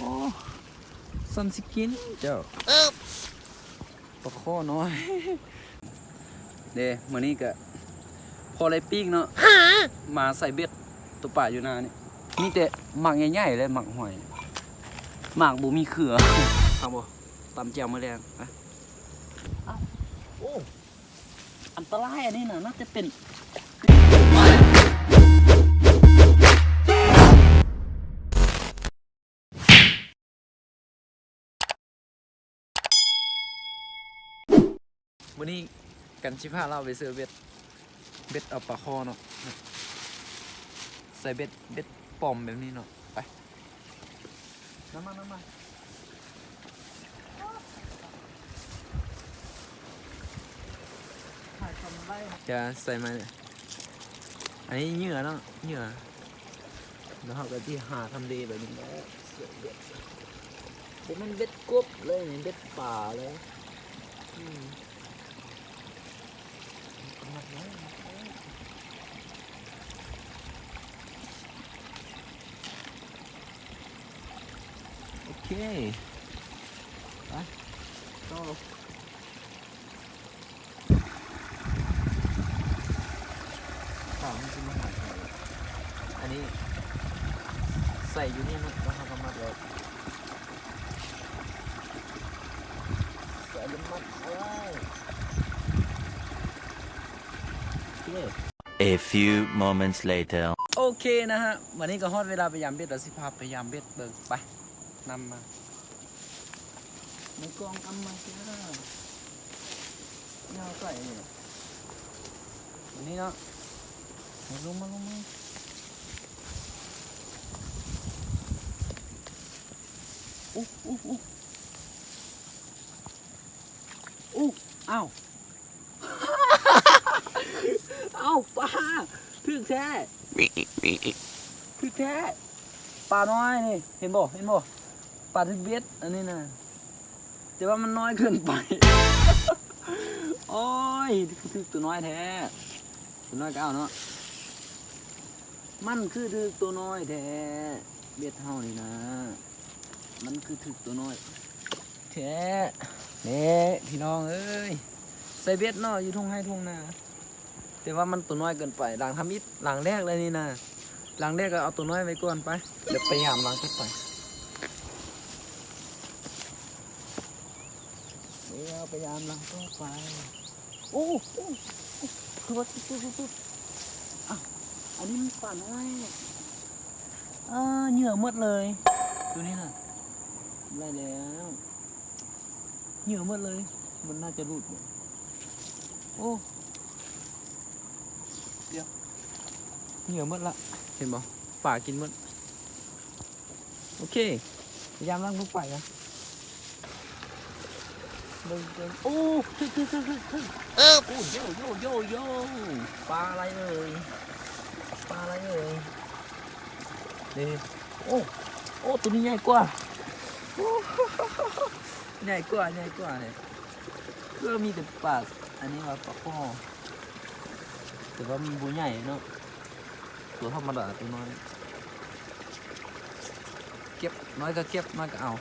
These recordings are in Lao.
ໂອ້ ຊັ້ນຊິກິນເຈົ້າ ປາຄໍນ້ອຍເດ້. ມື້ນີ້ກະພໍໄດ້ປີ້ງເນາະ ມາໃສ່ເບັດຕົກປາຢູ່ນານີ້ ມີແຕ່ໝາກໃຫຍ່ໆ ແລະ ໝາກຫອຍ ໝາກບໍ່ມີເຄືອ. ເອົາບໍ່ ຕຳແຈ່ວມື້ແລງ ໂອ້ ອັນຕະລາຍອັນນີ້ນະ ໜ້າຈະເປັນ ມື້ນີ້ກັນຊິພາລາວໄປຊື້ເບັດ ເບັດເອົາປາຄໍເນາະ ໃສ່ເບັດ ເບັດປອມແບບນີ້ເນາະ. ໄປ ນຳມາ ນຳມາ ຈະໃສ່ມາ ອັນນີ້ເຫຍື່ອເນາະ ເຫຍື່ອ ແລ້ວເຮົາກະຊິຫາທຳເລແບບນີ້ແຫຼະ ບໍ່ແມ່ນເບັດກົບເລີຍ ເບັດປາເລີຍ. ໂອເຄ ໄປຕໍ່. ປາມັນຊິມາຫາເຮົາ ອັນນີ້ໃສ່ຢູ່ນີ້ເນາະ ແລ້ວເຮົາກະມັດໄວ້ ໃສ່ແລ້ວມັດໄວ້. A few moments later. ໂອເຄນະຮະ ບາດນີ້ກະຮອດເວລາໄປຢາມເບັດແລ້ວ ຊິພາໄປຢາມເບັດເບິ່ງ ໄປ ນຳມາ. ໃນກ່ອງອຳມາເຊຍ ຍາວໄກນີ້ ອັນນີ້ເນາະ ມາລົງມາ ລົງມາ. ໂອ້ ໂອ້ ໂອ້ ໂອ້ ອ້າວ ອ້າວ ປາ ຖືກແທ້ ຖືກແທ້ ປານ້ອຍນີ້ ເຫັນບໍ່ ເຫັນບໍ່ ປາຖືກເບັດອັນນີ້ນະ ແຕ່ວ່າມັນນ້ອຍເກີນໄປ. ໂອ້ຍ ຄືຖືກໂຕນ້ອຍແທ້ ໂຕນ້ອຍກະເອົາເນາະ ມັນຄືຖືກໂຕນ້ອຍແທ້ ເບັດເຮົານີ້ນະ ມັນຄືຖືກໂຕນ້ອຍແທ້. ເດ້ ພີ່ນ້ອງເອີຍ ໃສ່ເບັດເນາະ ຢູ່ທົ່ງໄຮ່ທົ່ງນາ ແຕ່ວ່າມັນໂຕນ້ອຍເກີນໄປ ລ້າງທຳອິດ ລ້າງແລກເລີຍນີ້ນະ ລ້າງແລກກະເອົາໂຕນ້ອຍໄວ້ກ່ອນ ໄປ ດຽວໄປຢາມຫຼັງຕໍ່ໄປ ດຽວໄປຢາມຫຼັງຕໍ່ໄປ. ໂອ້ ໂອ້ ໂອ້ ຄືວ່າ ອ້າວ ອັນນີ້ມັນປານ້ອຍ ເອີ ເຫຍື່ອໝົດເລີຍ ໂຕນີ້ນະ ໄດ້ແລ້ວ ເຫຍື່ອໝົດເລີຍ ມັນໜ້າຈະຫຼຸດບໍ່ ໂອ້ ດຽວ ເຫຍື່ອໝົດລະ ເຫັນບໍ່ ປາກິນໝົດ. ໂອເຄ ຍາມຫຼັງບໍ່ໄປນະ ເບິ່ງ ເບິ່ງ ໂອ້ ຖືກ ຖືກ ຖືກ ຖືກ ເອີ ໂອ້ ໂຢ ໂຢ ໂຢ ໂຢ ປາອະໄລເອີຍ ປາອະໄລເອີຍ ເດ້ ໂອ້ ໂອ້ ໂຕນີ້ໃຫຍ່ກວ່າ ໂອ້ ໃຫຍ່ກວ່າ ໃຫຍ່ກວ່ານີ້ ຄືມີແຕ່ປາ ອັນນີ້ວ່າປາຄໍ ແຕ່ວ່າມັນບໍ່ໃຫຍ່ເນາະ ໂຕທຳມະດາ ໂຕນ້ອຍ ເກັບ ນ້ອຍກະເກັບ ນ້ອຍກະເອົາ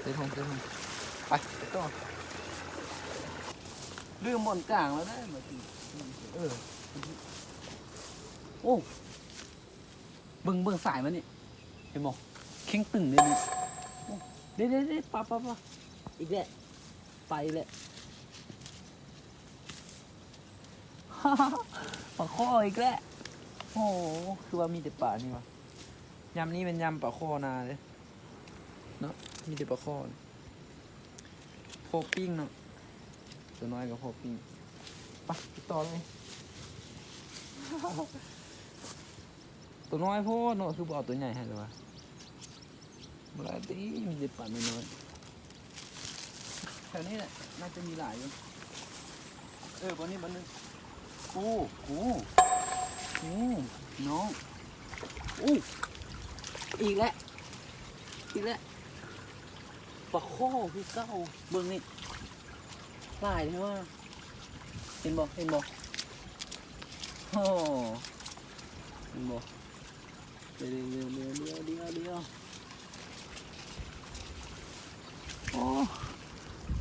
ໃສ່ຖົງ ໃສ່ຖົງ ໄປ ໄປຕໍ່ ລືມບ່ອນກາງແລ້ວເດ້ ເອີ ໂອ້ ເບິ່ງ ເບິ່ງສາຍມັນນີ້ ເຫັນບໍ່ ເຄັ່ງຕຶງເດ້ນີ້ ເດ້ ເດ້ ເດ້ ປາ ປາ ປາ ອີກແລ້ວ ໄປແລ້ວ ປາຄໍອີກແລ້ວ ໂອ້ ຄືວ່າມີແຕ່ປານີ້ຫວາ ຍາມນີ້ແມ່ນຍາມປາຄໍນາເດ້ເນາະ ມີແຕ່ປາຄໍ ພໍປີ້ງເນາະ ໂຕນ້ອຍກະພໍປີ້ງ ໄປ ໄປຕໍ່ເລີຍ ໂຕນ້ອຍໂພດເນາະ ຄືບໍ່ເອົາໂຕໃຫຍ່ໃຫ້ລະຫວາ ບໍ່ໄດ້ຕິ ມີແຕ່ປານ້ອຍໆ ແຖວນີ້ແຫຼະ ໜ້າຈະມີຫຼາຍຢູ່ ເອີ ບ່ອນນີ້ບ່ອນໜຶ່ງ ໂອ້ ໂອ້ ໂອ້ ພີ່ນ້ອງ ໂອ້ ອີກແລ້ວ ອີກແລ້ວ ປາຄໍຄືເກົ່າ ເບິ່ງນີ້ ຫຼາຍແທ້ວ່າ ເຫັນບໍ່ ເຫັນບໍ່ ໂອ້ ເຫັນບໍ່ ດຽວ ດຽວ ດຽວ ດຽວ ດຽວ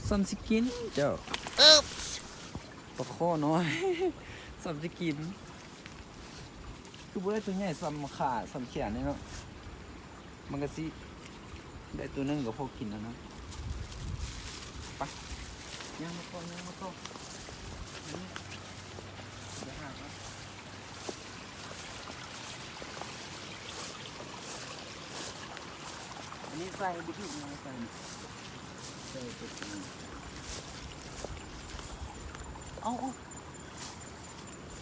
ສ່ຳຊິກິນເຈົ້າ. ປາຄໍນ້ອຍ ສ່ຳຊິກິນ. ຄືບໍ່ໄດ້ຕົວໃຫຍ່ສ່ຳຂາສ່ຳແຂນນີ້ເນາະ. ມັນກະຊິໄດ້ຕົວໜຶ່ງກະພໍກິນແລ້ວເນາະ. ໄປ ຍ່າງມາຕໍ່ ຍ່າງມາຕໍ່. ອັນນີ້ໃສ່ບໍ່ຖືກ ໃສ່ ໃສ່ ເອົາ ເອົາ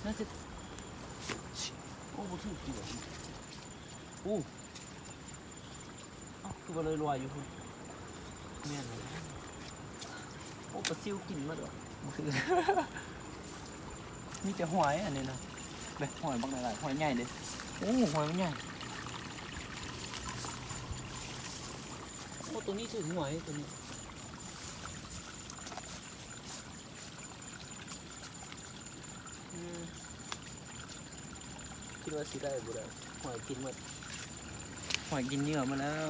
ໜ້າຈະ ໂອ້ ບໍ່ຖືກຕິ. ໂອ້ ເອົ້າ ຄືວ່າລອຍໆຢູ່ພຸ້ນ. ແມ່ນແລ້ວ. ໂອ້ ປາຊິວກິນໝົດແລ້ວ. ມີແຕ່ຫອຍອັນນີ້ນະ. ເບິ່ງ ຫອຍບັກຫຼາຍໆ ຫອຍໃຫຍ່ເດ້. ໂອ້ ຫອຍມັນໃຫຍ່. ໂອ້ ໂຕນີ້ຖືກຫວຍ ໂຕນີ້. ອືມ ຄິດວ່າຊິໄດ້ບໍ່ໄດ້. ຫອຍກິນໝົດ ຫອຍກິນເຫຍື່ອໝົດແລ້ວ.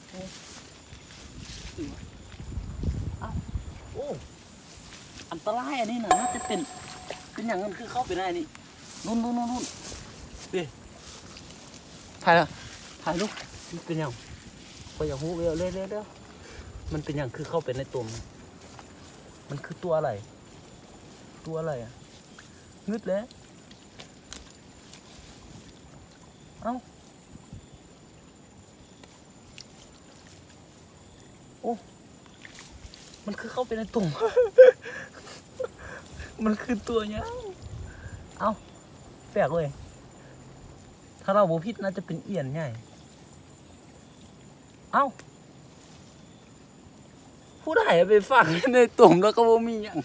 ເອົ້າ ໂອ້ ອັນຕະລາຍອັນນີ້ນະ. ໜ້າຈະເປັນ ເປັນຫຍັງມັນຄືເຂົ້າໄປໃນນີ້. ລຸ້ນ ລຸ້ນ ລຸ້ນ ລຸ້ນ ເດ້. ຖ່າຍລະ ຖ່າຍລູກ. ມັນເປັນຫຍັງ? ຂ້ອຍຢາກຮູ້. ເອີ ເດ້ ເດ້ ເດ້. ມັນເປັນຫຍັງຄືເຂົ້າໄປໃນຕົມ? ມັນຄືຕົວອະໄລ? ຕົວອະໄລອະ? ງຶດແລ້ວ. ເອົ້າ. ໂອ້ ມັນຄືເຂົ້າໄປໃນຕຸ່ມ. ມັນຄືຕົວຫຍັງ? ເອົ້າ ແປກເວີຍ. ຖ້າເຮົາບໍ່ຜິດ ໜ້າຈະເປັນອຽນໃຫຍ່. ເອົ້າ ຜູ້ໃດເອົາໄປຝັງໃນຕຸ່ມແລ້ວກໍບໍ່ມີຫຍັງ?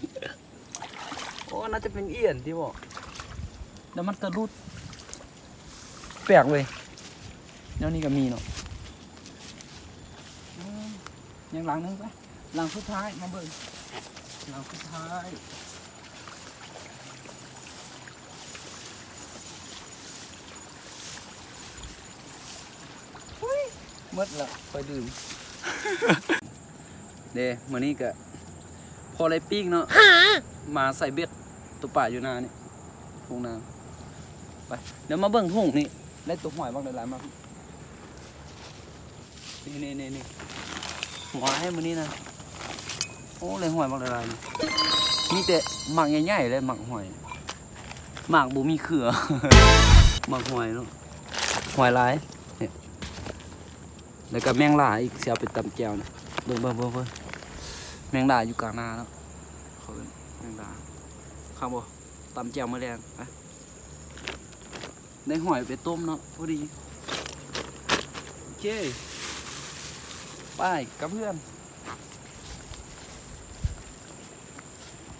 ໂອ້ ໜ້າຈະເປັນອຽນຕິບໍ? ແລ້ວມັນກະຫຼຸດ. ແປກເວີຍ. ແນວນີ້ກໍມີເນາະ. ອືມ ຍັງຫຼັງໜຶ່ງໄປ. ຫຼັງສຸດທ້າຍ ມາເບິ່ງ ຫຼັງສຸດທ້າຍ. ອຸ້ຍ ໝົດລະ ຂ້ອຍລືມ. ເດ້ ມື້ນີ້ກະພໍໄດ້ປີ້ງເນາະ. ຫາ ມາໃສ່ເບັດຕົກປາຢູ່ນານີ້ ທົ່ງນາ. ໄປ ດຽວມາເບິ່ງທົ່ງນີ້ ໄດ້ຕົກຫອຍບັກຫຼາຍໆມາ. ນີ້ໆໆໆ ຫວາຍ ມື້ນີ້ນະ. ໂອ້ ໄດ້ຫອຍບັກຫຼາຍໆ. ມີແຕ່ໝາກໃຫຍ່ໆເລີຍ ໝາກຫອຍ. ໝາກບໍ່ມີເຄືອ ໝາກຫອຍເນາະ. ຫອຍຫຼາຍ. ນີ້ ແລ້ວກໍແມງດາອີກ ຊິເອົາໄປຕຳແຈ່ວນະ. ເບິ່ງ ເບິ່ງ ເບິ່ງ ເບິ່ງ ແມງດາຢູ່ກາງນາເນາະ. ເຂົາເອີ້ນແມງດາ. ຄັກບໍ່? ຕຳແຈ່ວມື້ແລງ. ໄປ ໄດ້ຫອຍໄປຕົ້ມເນາະ ພໍດີ. ໂອເຄ ໄປກັບເຮືອນ.